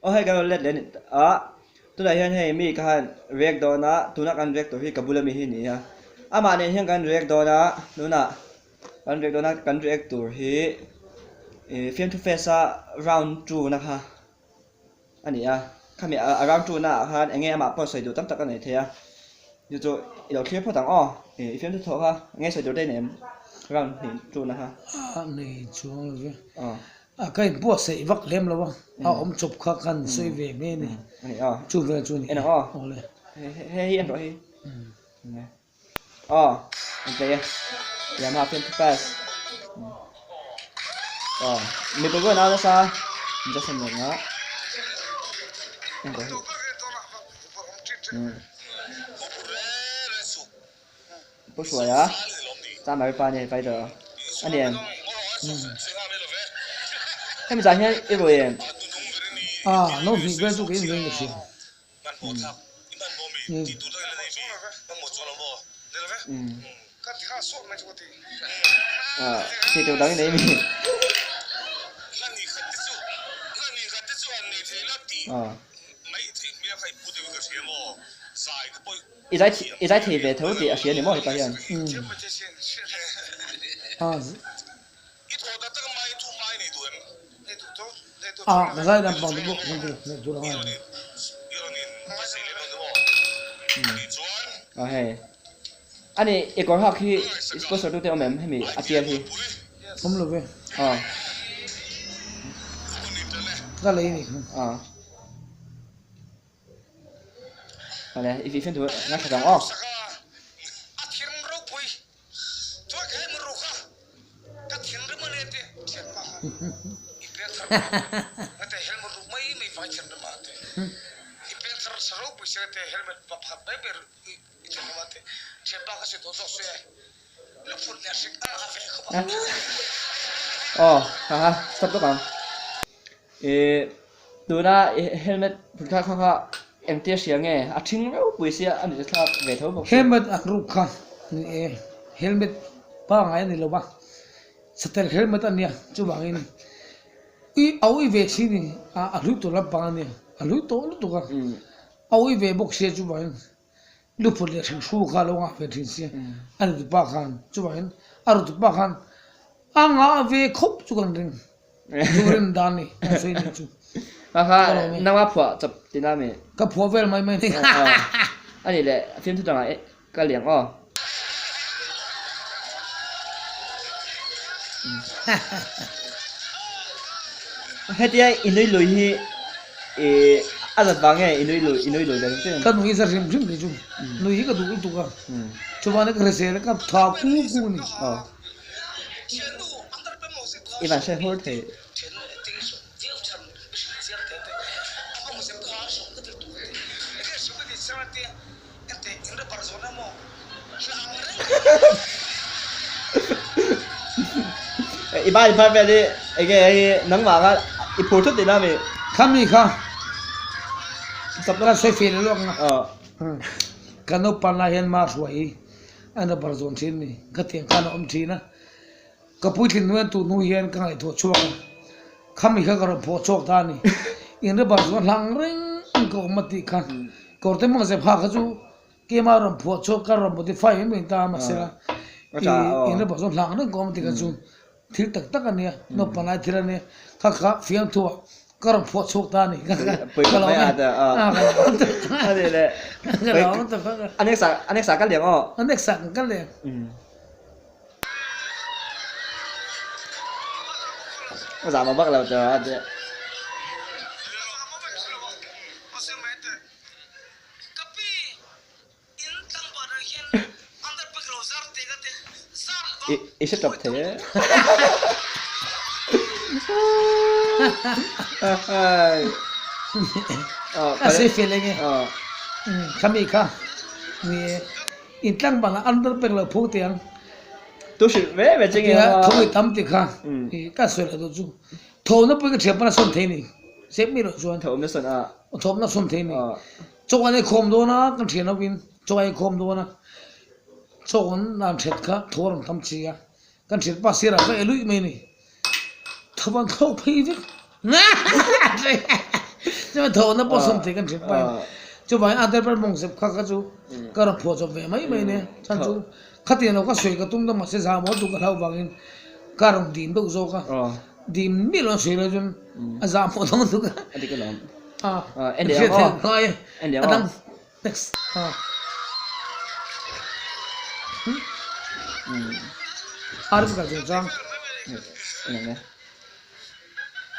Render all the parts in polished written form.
Aw hei kan rawn let leh a ni a, tunah hian hei mi ka han react dawn a, tuna kan react tur hi ka bula mi hi a ni a, amah nen hian kan react dawn a, tunah kan react dawn a, kan react tur hi ih fiamthu face a round two na kha a ni a, khami a round two na ah khan eng nge amah pawh sawi duh tam tak a nei thei a, chu chu i lo thlir phawt ang aw, ih i fiamthu thawh kha eng nge sawi tur te i nei em round hnih two na kha. A nei chuang lo ve. A ka inbuatsaih vak lem lo a, a awm chawp kha kan sawi ve mai a ni. Chu vel chu a ni. Awle. Hei hi en rawh hei. Aw, an play e. Yamaha Film Fest. Aw, mipui pawh an au nasa. Justin leh nga. En rawh hei. Pu Hruaia, Chamari pa nia fighter a a ni em? Hemi zan hian i rui em? A, no hnih vel chu ka in reng ka hria. A, thei tur dang i nei mi? A. I zai i zai thei ve tho tih a hria ni maw hepa hian. A hei ani i kawr hak hi sponsor tute awm em hemi a tial hi. Awm lo ve. A. Ka lei ni kha. A. Awle i fihfian tur ngaithla tawh ang aw. Aw ha ha stop lawk ang. Ih tuna helmet phun thlak kha kha engtia hria nge a thing reuh pui sia a ni thlak ve tho bawk sia. Helmet an ruk kha ni e, helmet pangngai a ni lo va, satel helmet a nia chuvangin i a ui ve thin i a hlui tawh lampang a nia a hlui tawh lutuk a, a ui ve bawk sia chuvangin Luphut leh hringhru kha a lo ngah ve thin si a rutupa khan chuvangin a rutupa khan a ngah ve khawp chu kan ring chu rin dan ni kan sawi ni chu. Kha kha nangma phuah chawp tina mi. Ka phuah vel mai mai ni. A nih leh fimthu dangah ka liang aw. Hetia i nui lui hi i a zat vang nge i nui lui i nui lui ve hrim Ka nui za hrim hrim kei chu nui hi ka duh lutuk a chuan ka hrisel ka tha ku ku a ni. Aw i van hre hur thei. I ba i phar vel hi enge hei nangmah kha i phur thut tihna ami? Khami kha ka sawi feh leh lawk ang a. Ka naupang lai hian ma hruai hi an rawn bar zawn thin a ni. Ka tiang khan a awm thin a. Ka puitlin hnuaiah tun hnu hian ka ngaihtuah chhuak a. Khami kha ka rawn phawh chhuak ta a ni. In rawn bar zawn hlang reng ka awm a tih kha. Kawrte hmang zep ha kha chu Keimah rawn phuah chhuak ka rawn modify mai mai ta a mahsela i in rawh zawng hlang reng kawm tih kha chu thil tak tak a nia naupang lai thil a nia kha kha fiamthu ah ka rawn phuah chhuak ta a ni ka ka lo awm e ka lo awm ta kha a next ah a next ah ka liang aw a next ah kan kal leh a zah mah vak lo ta a tia. I hre tawp thei e. A sawi fel eng e. Khami kha ni e. In tlangval ah under pek lo phu teh ang. Tu hrilh ve ve che nge. Tho i tam ti kha. Ka sawi lo chu. Tho na pui ka thiam pawn a sawn thei ni. Sep mi loh chuan. Tho na sawn a. Thawm na sawn thei ni. Chaw an ei khawm dawn a, kan thian ho in chaw an ei khawm dawn a, chaw an an that kha thaw a rawn tam chi a, kan thian pa sirah ka ei luih mai a ni. Thaw an thlawk phei vek. Chuan thawhna pawh sawm thei kan hrilh pai a. Chuvangin underpant mawngzep kha kha chu ka rawn phuah chawp ve mai mai nia. Chhan chu khatiang lo ka sawi ka tum ta mahse zahmawh duh ka hlauh vangin ka rawn dim deuh zawk a. Dim miah lo an sawi lai chuan a zahmawh dang lutuk a. A dik alawm. A En leh ang aw. En leh ang aw. Next. Ar ka chungchang. En ang e.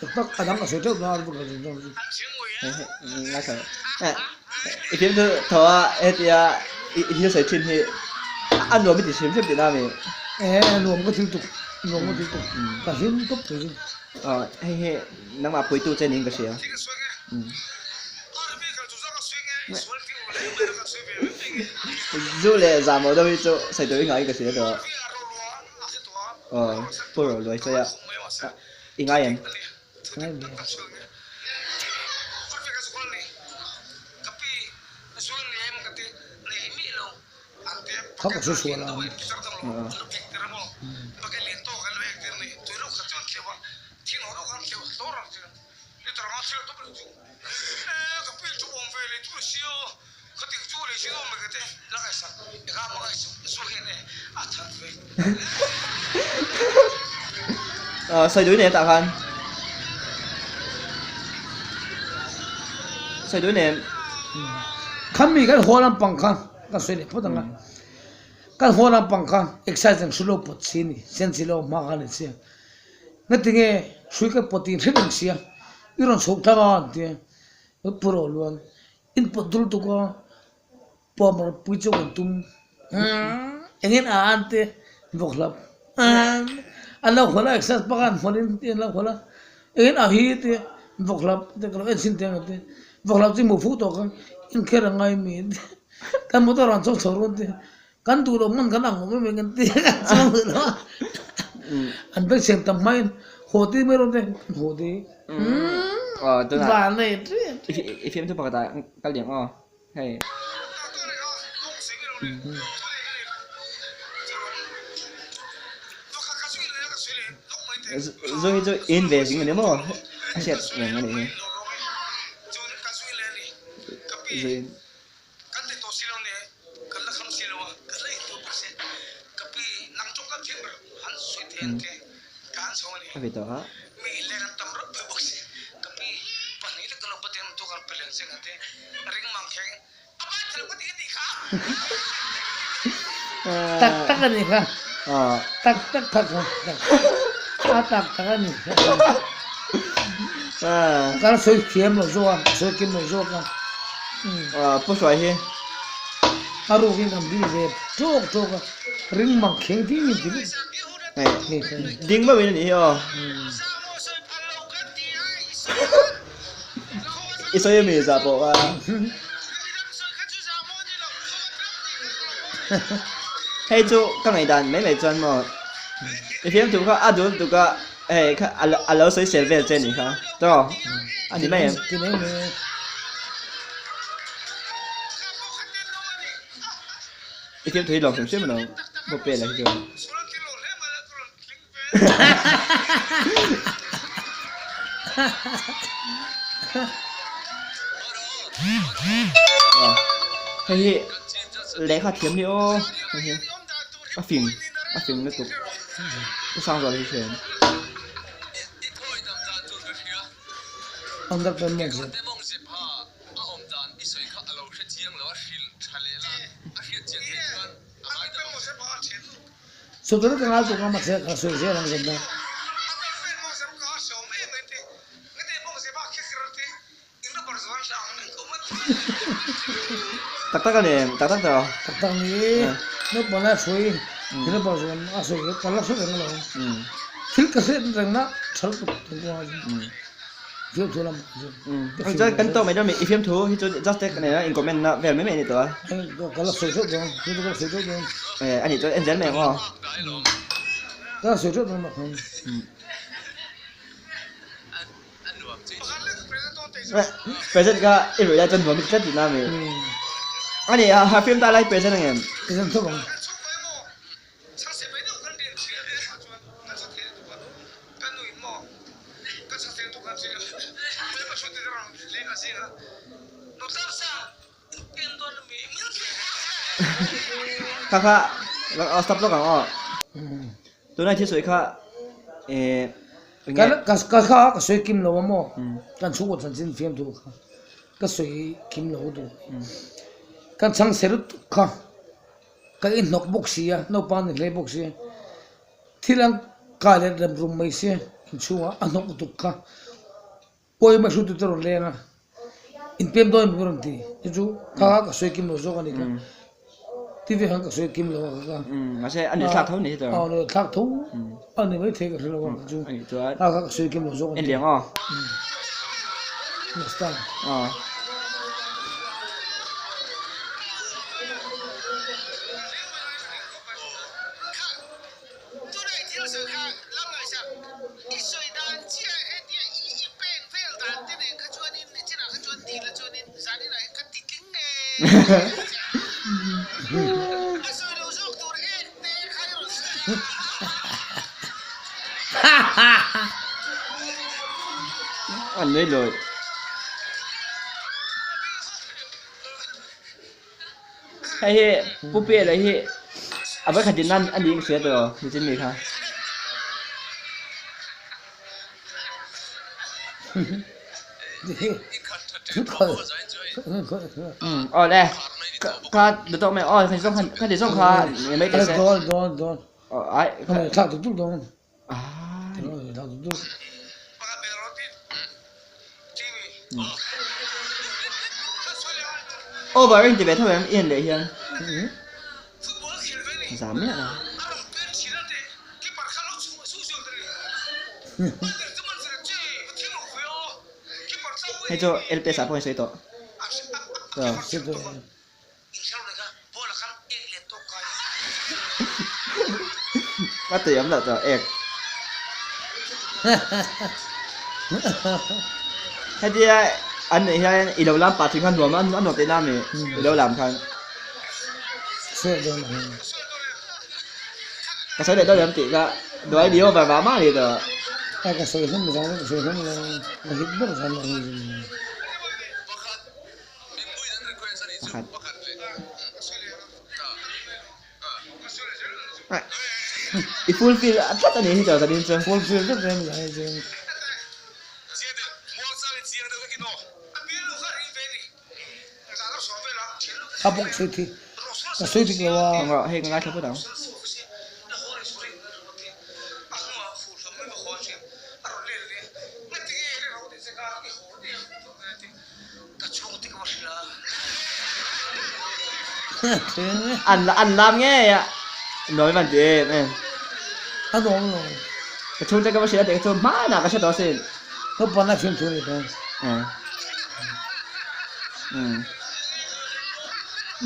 Tak tak a dang a sawi teuh dawn a ar ka chungchang chu. Ngai tha. I film chu tho a hetia i thil sawi thin hi a nuam i ti hrim hrim tihna a mi? E nuam ka thil tuk nuam ka thil tuk ka hlim tawp thei chu. Hei hi nangmah puitu che niin ka hria. Zu leh zahmawh deuh hi chu sawi tur i ngaiin ka hria tawh. Aw pu ro luai sawi a i ngai em? Ngai ve. Kha ka hre sual a. Sawi duai nen tah khan sawi duai nen Khami kan haw lampang kha ka sawi leh phawt ang a kan haw lampang kha exercise ang hrui lo pawt si a ni sensi lo hma khan a ni sia ngatinge hrui ka pawt tih hret ang sia i rawn chhoh tlang a an tia pu rawh luan in pawt dul tuk a pawmar pui chu kan tum engin a an te vawk hlap an lo hawl a exercise bak a an hawl in an lo hawl a engin a hi te vawk hlap te ka lo en chhin teh ang te vawk hlap chu i hmuh fuh tawh kha inkher a ngai mi kan motor ah an chawk chho rawn te. Kan duh loh hman kan ang awm em kan ti a chuang duh lo a an beng siam tam hmain haw tir mai rawh te kan haw tir van nei ṭi i fiamthu pakhat ah kal diam aw hei zu hi chu in ve zing ani maw a hriat reng ani hi zu in. Kan ti tawh si lo nia, kan la kham si lo a, ka la intur bawk si. Ka pi, nang chu ka thiam ber han sawi thei ang che, ka han chho a ni. A ve tawh a. Mi inleng an tam reuh phei bawk si. Ka pi, pahnih lek ka lo patin tu kan pe leng che nga te, ring mang kheng, a bai thei lo ka ti a tih kha. Tak tak a ni kha. Tak tak kha kha. A tak tak a ni kha. Ka la sawi thiam lo zawk a, sawi kim lo zawk a. Pu Hruai hi. A rukin kan dil ve tawk tawk a, ring mang kheng ding in ti vek. Ding meuhin a nih hi aw. I sawi ami zah pawh kha. Hei chu ka ngaihdan mai mai chuan maw i fiamthu kha a dul tuk a hei kha a lo sawi sel vel che a nih kha tawh a ni mai em? I fiamthu hi lawm hrim hrim alo bawp pek lah hi chuan. Hei hi lehkha thiam hi aw hei hi a fing a fing lutuk u sang zual hi hriat Sawtawrh ka ngai tuk a mahse ka sawi zel ang zawm a. Tak tak a ni em? Tak tak tawh? Tak tak ni naupang lai a sawi rubber zawn a sawi ka la hre reng lo. Thil ka hriat reng na tha lutuk tun kawngah chuan. Fiamthu lam ah chuan. Chuan kan tawk mai dawn mi i fiamthu hi chu just te nena in comment na vel mai mai a ni tawh a. Ka la sawi teuh dawn, fiamthu ka la sawi teuh dawn. A nih chuan en zel mai ang aw. Ka la sawi teuh dawn bawk ang. Present kha i ruih lai chuan nuam i ti tlat tihna a mi. A nih a film ta lai present ang em? Present tho ang. Kha kha stop lawk ang aw. Tunah thil sawi kha eh enge Ka ka kha ka sawi kim lo a maw? Kan chhungkaw chanchin fiam tur kha ka sawi kim lo duh. Kan chhang ser tuk kha ka inhnawk bawk si a, naupang ni hle bawk si a. Thil an kai leh rem rum mai sia inchhungah a hnawk tuk kha. Pawimawh hrutu te rawn leng a, inpem dawn em rawn ti. Chu chu kha kha ka sawi kim lo zawk a ni kha. TV khan ka sawi kim lo a kha kha. Mahse a ni thlak tho ni hi chu. Aw ni thlak tho a ni maithei ka hre lo a kha chu. Kha kha ka sawi kim lo zawk a ni. En liang aw. Next time. Aw. An nui lawih. Hei hi Pu Pela hi a va khatin nan a nih ka hria tawh nichin mi kha. Um aw le kha duh tawk mai aw kha zawng kha ti zawng kha mai teh se. Dawn dawn dawn. Aw ai kha thlak tuk tuk dawn. Ah. Thlak tuk tuk. Over in ti ve tho em i en leh hian. Zam miah lo. Hei chu LPS ah pawh in sawi tawh. A tui awm loh tawh ek. Hetia an neih hian i lo lam pah thin khan nuam a nuam tih na ami i lo lam khan. Ka sawi leh deuh em tih kha duai ni over mah mah a ni tawh. Ka sawi hlawm lo ka sawi hlawm lo ka hit ber khan a ni. Pakhat. I fulfill a tlat a ni hi tawh zanin chu. Fulfill tlat em la hei chu. A bawk sawi thi ka sawi dik lo a. Engah hei ka ngaithla phawt ang. An an lam ngei a nuam i van ti em em. A nuam lo. Ka chhungte ka va hrilh a tih kha chu hmanah ka hre tawh asin. Naupang a fimkhur ni tawh.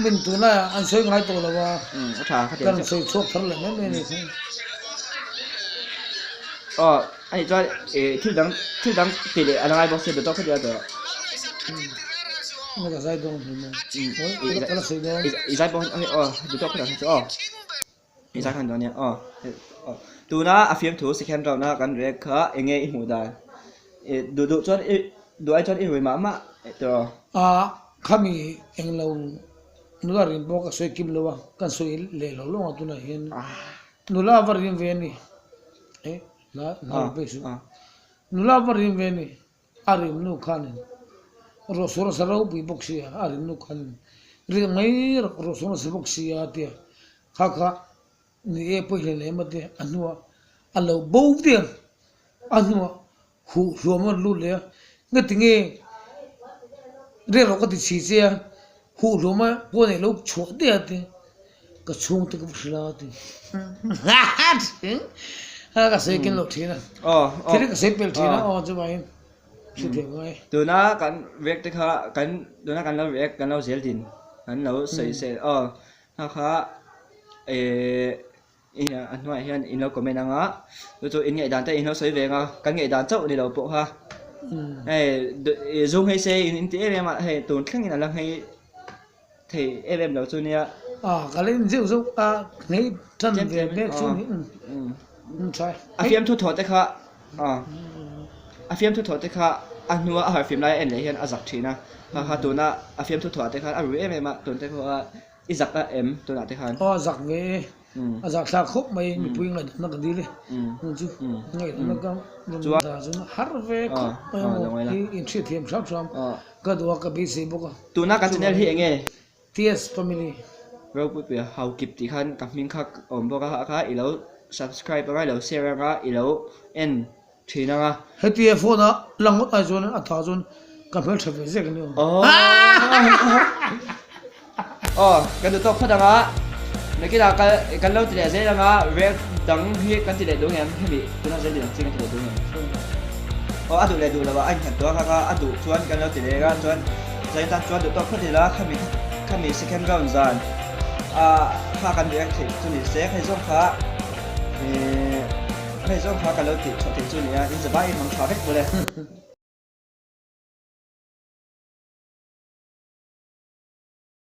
Min tuna an sawi ngai tawh lo a. A tha kha Kan sawi chhuak thar leh mai mai a ni kha. Aw a nih chuan thil dang thil dang ti leh a la ngai bawk sia duhtawk kha ti a tawh. Ka zai dawn hmu maw. Ka la sawi dawn. I zai pawh aw duhtawk kha ti a aw. I zai khan dawn nia aw. Tuna a fiamthu second round a kan react kha eng nge i hmuh dan? Duh duh chuan i duh ai chuan i rui mah mah tiraw? A khami englo nula rin pawh ka sawi kim lo a, kan sawi leh lo lawng a tunah hian nula va rin ve a ni eh nula va rin ve a ni. A rimnu khanin ruahsur a sa ropui bawk sia, a rimnu khanin ri mai rawh ruahsur a sa bawk sia a tia, kha kha ni e pawi hle lem a tia, a hnuah a lo bo viau, a hnuah huh hluam a rawn lut leh a, ngatinge riak rawh ka ti chhi che a, huh hluam a pawn ei lo chhuah daih a tia, ka chhungte ka va hrilh a ti a ka sawi ken lo thin a thil hi ka sawi pel thin a aw chuvangin hre thiam ngai. Tuna kan react te kha kan tuna kan lo react kan lo zel din kan lo sawi sel aw kha kha eh a hnuaiah hian in lo comment ang a chu chu in ngaihdan te in lo sawi ve ang a kan ngaihdan chauh ni lo pawh kha hei zu nghei se in ti em em a hei tun thlengin a la nghei Thei em em lo chu nia. A ka la in zeuh zeuh a nghei tan ve mek chu ni um tha. A fiamthu thaw te kha a A fiamthu thawh te kha a hnua a harhfim laia en leh hian a zak thin a, kha kha tuna a fiamthu thawh ah te khan a rui em em a, tun te pawh a i zak a em tunah te khan. Aw a zak ve e, a zak thlak khawp mai mipui ngaihdamna ka dil e, chu chu ngaihdamna ka rawn dah chuan har ve khawp mai a maw hi inhriatthiam hram hram ka duh a ka beisei bawk a. Tuna kan channel hi eng nge? TS family. Ropuipuia Haukip tih khan ka hming kha awm bawk a kha i lo subscribe anga i lo share anga i lo en thin anga. Hetia phone a lang ngawt ai chuan a tha chuan ka hmel tha ve zek ani aw. Aw kan duh tawk phawt anga nakinah kal kan lo ti leh zel anga rel dang hi kan ti leh duh ngem hemi tuna zel ti dang chi kan ti leh duh ngem. Aw a duh leh duh lo ah a innghat tawh a kha kha a duh chuan kan lo ti leh anga chuan Zain tan chuan duh tawk phawt ila khami khami second round zan a kha kan react theih chu ni se hei zawng kha ihh hei zawng kha ka lo tih chhuah theih chu nia in zavai in hmang tha vek bawlh e.